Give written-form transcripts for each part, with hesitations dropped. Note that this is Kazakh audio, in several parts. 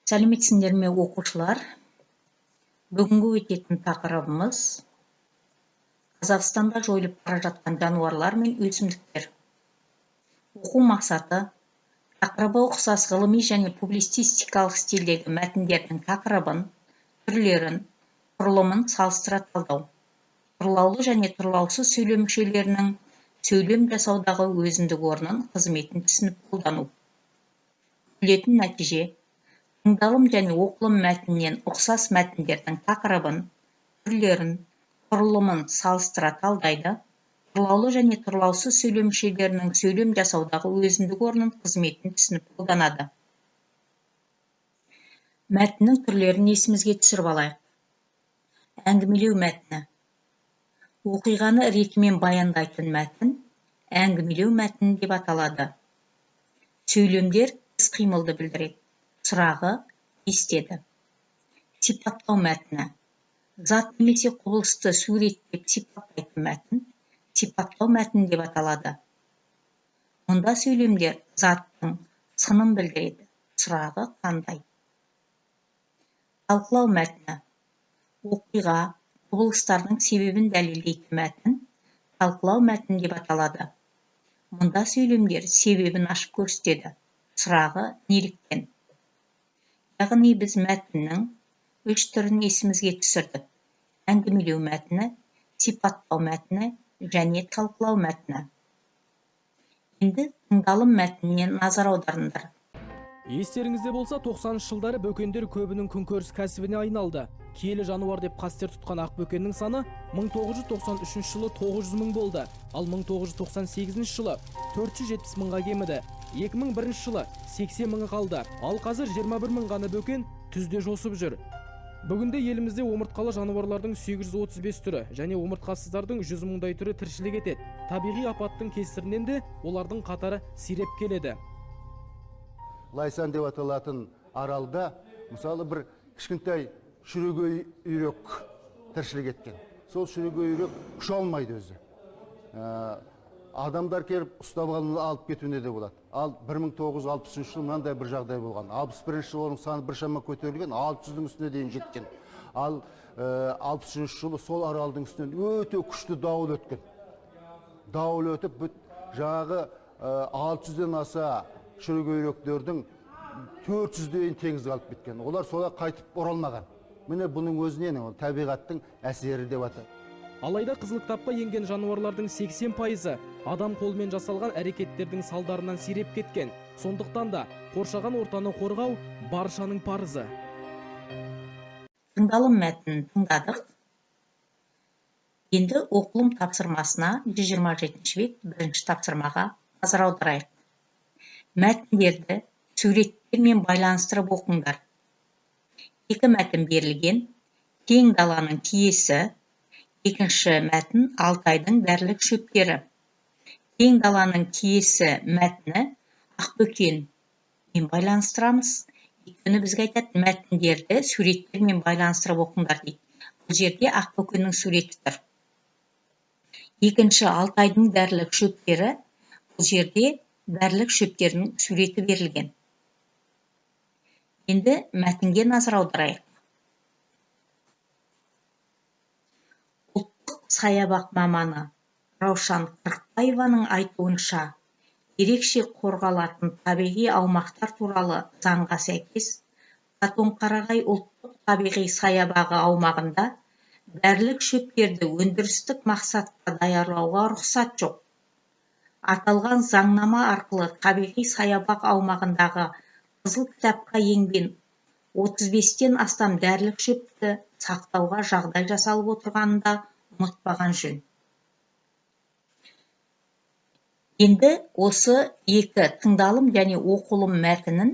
Сәлеметсіңдер ме, оқушылар? Бүгінгі өтетін тақырыбымыз: Қазақстанда жойылып бара жатқан жануарлар мен өсімдіктер. Оқу мақсаты: тақырыбы ұқсас ғылыми және публицистикалық стильдегі мәтіндердің тақырыбын, түрлерін, құрылымын салыстыра талдау, тұрлаулы және тұрлаусыз сөйлем мүшелерінің сөйлем жасаудағы өзіндік орнын, қызметін түсініп қолдану. Күтілетін нәтиже: тыңдалым және оқылым мәтінінен ұқсас мәтіндердің тақырыбын, түрлерін, құрылымын салыстыра талдайды, тұрлаулы және тұрлаусыз сөйлем мүшелерінің сөйлем жасаудағы өзіндік орнын, қызметін түсініп қолданады. Мәтіннің түрлерін есімізге түсіріп алайық. Әңгімелеу мәтіні. Оқиғаны ретімен баяндайтын мәтін әңгімелеу мәтін деп аталады. Сөйлемдер іс-қимылды білдіреді, сұрағы не істеді. Сипаттау мәтіні. Зат немесе құбылысты суреттеп сипаттайтын мәтін сипаттау мәтіні деп аталады. Мұнда сөйлемдер заттың сынын білдіреді, сұрағы қандай. Талқылау мәтіні. Оқиға, құбылыстардың себебін дәлелдейтін мәтін талқылау мәтіні деп аталады. Мұнда сөйлемдер себебін ашып көрсетеді, сұрағы неліктен. Яғни біз мәтіннің үш түрін есімізге түсірдік: әңгімелеу мәтіні, сипаттау мәтіні және талқылау мәтіні. Енді тыңдалым мәтініне назар аударыңдар. Естеріңізде болса, 90 жылдары бөкендер көбінің күнкөріс кәсібіне айналды. Киелі жануар деп қастер тұтқан ақбөкеннің саны 1993 жылы 900 мың болды, ал 1998 жылы 470 мыңға кеміді. 2001 жылы 80 мыңы қалды, ал қазір 21 мың ғана бөкен түзде жосып жүр. Бүгінде елімізде омыртқалы жануарлардың 835 түрі және омыртқасыздардың 100 мыңдай түрі тіршілік етеді. Табиғи апаттың кесірінен де олардың қатары сиреп келеді. Лайсан деп аталатын аралда, мысалы, бір кішкентай шүрегей үйрек тіршілік еткен. Сол шүрегей үйрек ұша алмайды өзі. Адамдар келіп ұстап алып кетуіне де болады. Ал 1963 жылы мынандай бір жағдай болған. 61 жылы оның саны біршама көтерілген, 600-дің үстіне дейін жеткен. Ал 63 жылы сол аралдың үстінен өте күшті дауыл өткен. Дауыл өтіп, бүт жаңағы 600-ден аса шүрегей үйректердің 400-дейін теңізге алып кеткен. Олар солай қайтып оралмаған. Міне, бұның өзінен ол табиғаттың әсері деп атайды. Алайда Қызыл кітапқа енген жануарлардың 80%-ы адам қолымен жасалған әрекеттердің салдарынан сиреп кеткен. Сондықтан да қоршаған ортаны қорғау баршаның парызы. Тыңдалым мәтінін тыңдадық. Енді оқылым тапсырмасына, 127 бет, бірінші тапсырмаға назар аударайық. Мәтіндерді суреттермен байланыстырып оқыңдар. Екі мәтін берілген: «Кең даланың киесі», екінші мәтін «Алтайдың дәрілік шөптері». «Кең даланың киесі» мәтіні ақбөкенмен байланыстырамыз, өйткені бізге айтады, мәтіндерді суреттермен байланыстырып оқыңдар дейді. Бұл жерде ақбөкеннің суреті тұр. Екінші, «Алтайдың дәрілік шөптері», бұл жерде дәрілік шөптердің суреті берілген. Енді мәтінге назар аударайық. Ұлттық саябақ маманы Раушан Қырықбаеваның айтуынша, ерекше қорғалатын табиғи аумақтар туралы заңға сәйкес, Катонқарағай ұлттық табиғи саябағы аумағында дәрілік шөптерді өндірістік мақсатта даярлауға рұқсат жоқ. Аталған заңнама арқылы табиғи саябақ аумағындағы Қызыл кітапқа енген 35-тен астам дәрілік шөпті сақтауға жағдай жасалып отырғанын да ұмытпаған жөн. Енді осы екі тыңдалым және оқылым мәтінін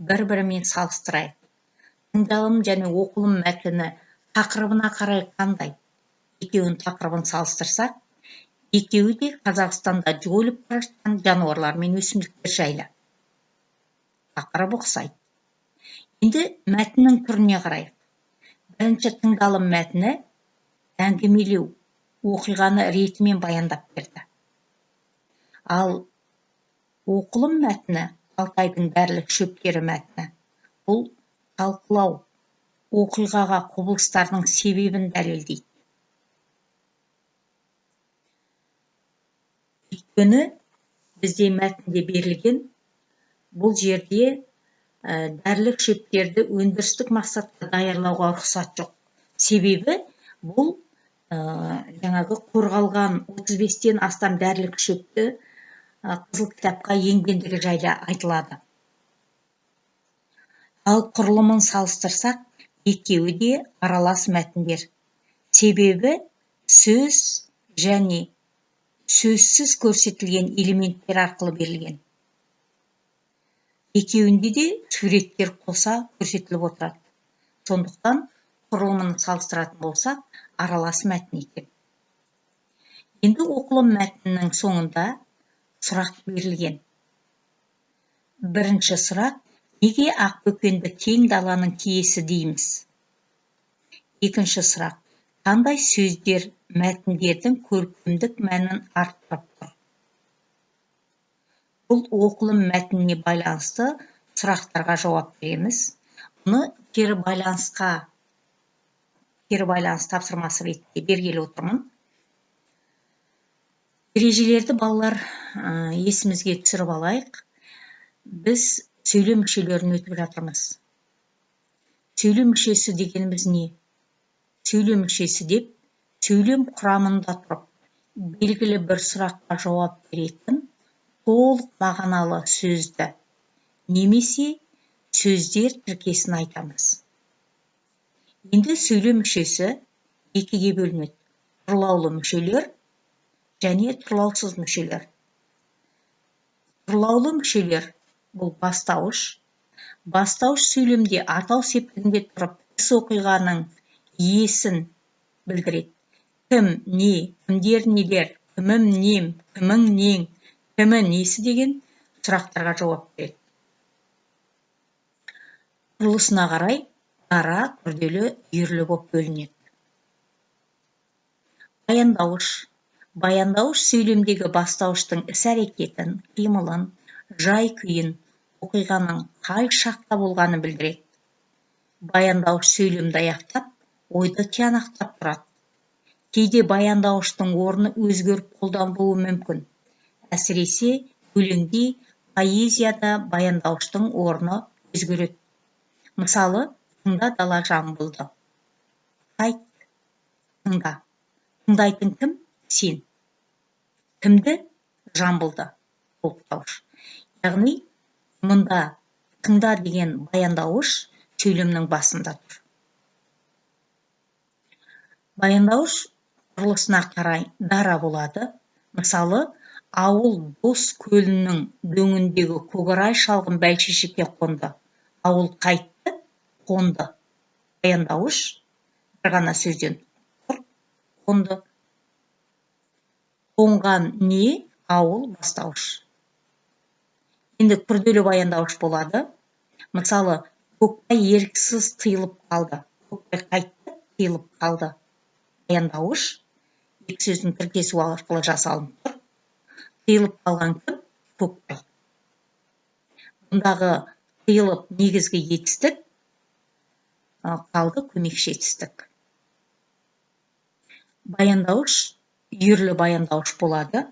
бір-бірімен салыстырайық. Тыңдалым және оқылым мәтіні тақырыбына қарай қандай? Екеуінің тақырыбын салыстырсақ, екеуі де Қазақстанда жойылып бара жатқан жануарлар мен өсімдіктер жайлы. Тақырып ұқсайды. Енді мәтіннің түріне қарайық. Бірінші тыңдалым мәтіні әңгімелеу, оқиғаны ретімен баяндап берді. Ал оқылым мәтіні, «Алтайдың дәрілік шөптері» мәтіні, бұл Талқылау оқиғаға құбылыстардың себебін дәлелдейді. Өйткені бізде мәтінде берілген бұл жерде дәрілік шөптерді өндірістік мақсатта даярлауға рұқсат жоқ. Себебі бұл жаңағы қорғалған 35-тен астам дәрілік шөпті қызыл кітапқа енгендігі жайлы айтылады. Ал құрылымын салыстырсақ, екеуі де аралас мәтіндер. Себебі сөз және сөзсіз көрсетілген элементтер арқылы берілген. Екеуінде де суреттер қоса көрсетіліп отырады. Сондықтан құрылымын салыстыратын болсақ, аралас мәтін екен. Енді оқылым мәтінінің соңында сұрақ берілген. Бірінші сұрақ: неге Ақбөкенді кең даланың киесі дейміз? Екінші сұрақ: қандай сөздер мәтіндердің көркемдік мәнін арттырып тұр? Бұл оқылым мәтініне байланысты сұрақтарға жауап береміз. Бұны кері байланыс тапсырмасы ретінде бергелі отырмын. Ережелерді балалар есімізге түсіріп алайық. Біз сөйлем мүшелерін өтіп жатырмыз. Сөйлем мүшесі дегеніміз не? Сөйлем мүшесі деп сөйлем құрамында тұрып, белгілі бір сұраққа жауап беретін толық мағыналы сөзді немесе сөздер тіркесін айтамыз. Енді сөйлем мүшесі екіге бөлінеді: тұрлаулы мүшелер және тұрлаусыз мүшелер. Тұрлаулы мүшелер бұл бастауыш. Бастауыш сөйлемде атау септігінде тұрып, іс оқиғаның иесін білдіреді. Кім, не, кімдер, нелер, кімім, нем, кімің, нең, кімі, несі деген сұрақтарға жауап береді. Құрылысына қарай дара, күрделі, үйірлі болып бөлінеді. Баяндауыш. Баяндауыш сөйлемдегі бастауыштың іс-әрекетін, қимылын, жай-күйін, оқиғаның қай шақта болғанын білдіреді. Баяндауыш сөйлемді аяқтап, ойды тиянақтап тұрады. Кейде баяндауыштың орны өзгеріп қолданылуы мүмкін. Әсіресе өлеңде, поэзияда баяндауыштың орны өзгереді. Мысалы, тыңда дала Жамбылды. Қайт, тыңда. Тыңдайтын кім? Сен. Кімді? Жамбылды. Толықтауыш. Яғни, мұнда тыңда деген баяндауыш сөйлемнің басында тұр. Баяндауыш құрылысына қарай дара болады. Мысалы, ауыл Дос көлінің дөңіндегі көкорай шалғын бәйшешекке қонды. Ауыл қайтты, қонды. Баяндауыш бір ғана сөзден тұр, қонды. Қонған не? Ауыл бастауыш. Енді күрделі баяндауыш болады. Мысалы, Көкбай еріксіз тыйылып қалды. Көкбай қайтты, тыйылып қалды. Баяндауыш екі сөздің тіркесуі арқылы жасалынып тұр. Тыйылып қалған кім? Көкбай. Бұндағы тыйылып негізгі етістік, қалды көмекші етістік. Баяндауыш үйірлі баяндауыш болады.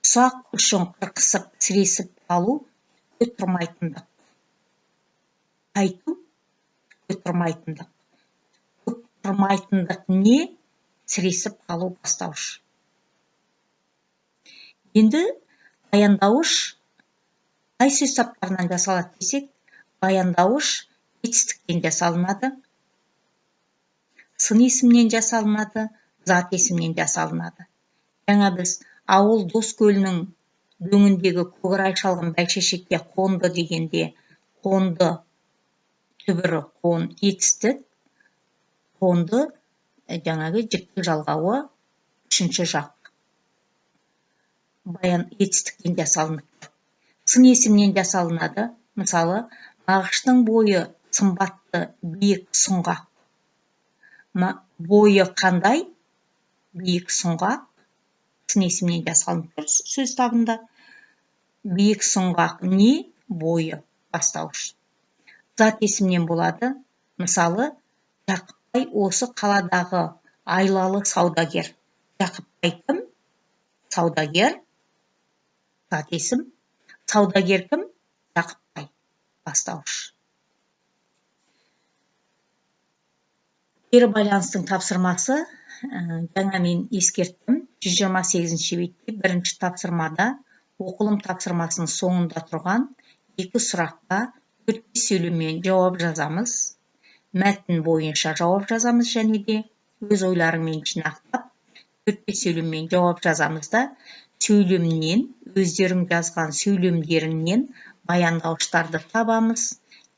Ұсақ үшін қырқысып, сіресіп қалу түкке тұрмайтындық. Қайту түкке тұрмайтындық. Түк тұрмайтындық не? Сіресіп қалу бастауыш. Енді баяндауыш қай сөз таптарынан жасалады десек, баяндауыш етістіктен жасалынады, сын есімнен жасалынады, зат есімнен жасалынады. Жаңа біз ауыл Дос көлінің дөңіндегі көкорай шалғын бәйшешекке қонды дегенде қонды түбірі қон етістік, қонды жаңағы жіктік жалғауы үшінші жақ. Баян етістіктен жасалынып тұр. Сын есімнен жасалынады. Мысалы, Мағыштың бойы сымбатты, биік, сұңғақ. Бойы қандай? Биік, сұңғақ. Сын есімнен жасалынып тұр сөз табында. Биік, сұңғақ не? Бойы бастауыш. Зат есімнен болады. Мысалы, Жақыпбай осы қаладағы айлалы саудагер. Жақыпбай кім? Саудагер. Зат есім. Саудагер кім? Жақыпбай. Бастауыш. Кері байланыстың тапсырмасы, жаңа мен ескерттім, 128 бетте бірінші тапсырмада оқылым тапсырмасының соңында тұрған екі сұраққа 4-5 сөйлеммен жауап жазамыз. Мәтін бойынша жауап жазамыз және де өз ойларыңмен жинақтап 4-5 сөйлеммен жауап жазамыз да, сөйлемнен, өздерің жазған сөйлемдеріңнен баяндауыштарды табамыз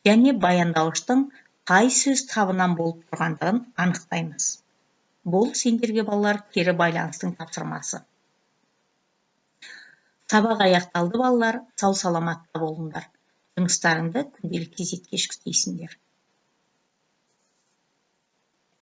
және баяндауыштың қай сөз табынан болып тұрғандығын анықтаймыз. Бұл сендерге, балалар, кері байланыстың тапсырмасы. Сабақ аяқталды, балалар, сау саламатта болыңдар. Жұмыстарыңды күнделік кезетке жүктейсіңдер.